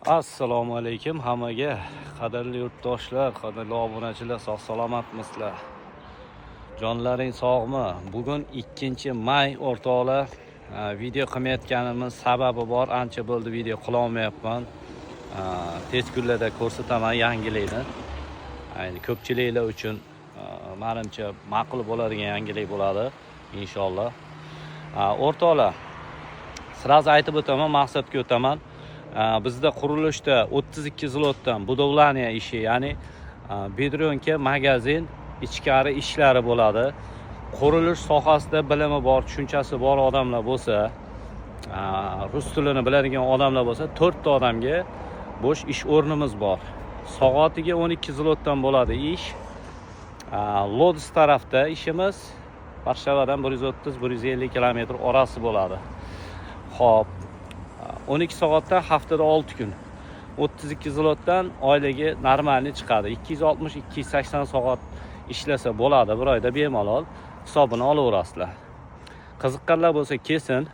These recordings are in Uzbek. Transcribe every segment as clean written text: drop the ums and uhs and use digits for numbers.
Assalomu alaykum hammaga, qadrli yurtdoshlar, qadrli obunachilar, sog' salomatmisizlar? Jonlaring sog'mi? Bugun 2 may, o'rtoqlar. Video qilmayotganimiz sababi bor. Ancha bo'ldi, video qilolmayapman. Tez kunlarda ko'rsataman yangilikni. Ayni ko'pchiliklar uchun manimcha ma'qul bo'ladigan yangilik bo'ladi inshaalloh. O'rtoqlar, сразу aytib o'taman, maqsadga o'taman. Bizda qurilishda 32 zlotdan будовлание ishi, ya'ni Biedronka magazin ichkari ishlari bo'ladi. Qurilish sohasida bilimi bor, tushunchasi bor odamlar bo'lsa, rus tilini biladigan odamlar bo'lsa, to'rtta odamga bo'sh ish o'rnimiz bor. Soatiga 12 zlotdan bo'ladi ish. Lodz tarafda ishimiz, Varshavadan 130-150 kilometr orasi bo'ladi. Xo'p, 12 soatdan, haftada 6 kun. 32 zlotdan oyligi нормальный chiqadi. 260-280 soat ishlasa bo'ladi bir oyda bemalol, hisobini olaverasizlar. Qiziqqanlar bo'lsa, kelsin.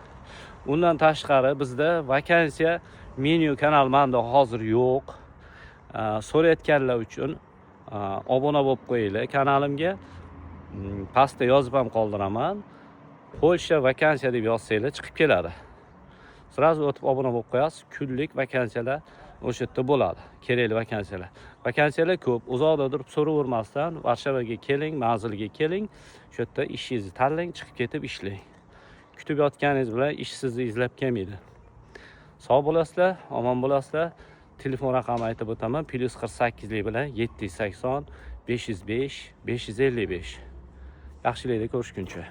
Undan tashqari, bizda vakansiya menyu kanal manda hozir yo'q. So'rayotganlar uchun obuna bo'lib qo'yinglar kanalimga. Pastda yozib ham qoldiraman. "Polsha vakansiya" deb yozsanglar, chiqib keladi. Сразу o'tib obuna bo'lib qo'yasiz. Kunlik vakansiyalar o'sha yerda bo'ladi. Kerakli vakansiyalar. Vakansiyalar ko'p. Uzoqda turib so'ravermasdan Varshavaga keling, manzilga keling. Shu yerda ishingizni tanlang, chiqib ketib ishlang. Kutib yotganingiz bilan ish sizni izlab kelmaydi. Sog' bo'lasizlar, omon bo'lasizlar. Telefon raqami aytib o'taman: +48 lik bilan 780 505 555. Yaxshilikda ko'rishguncha.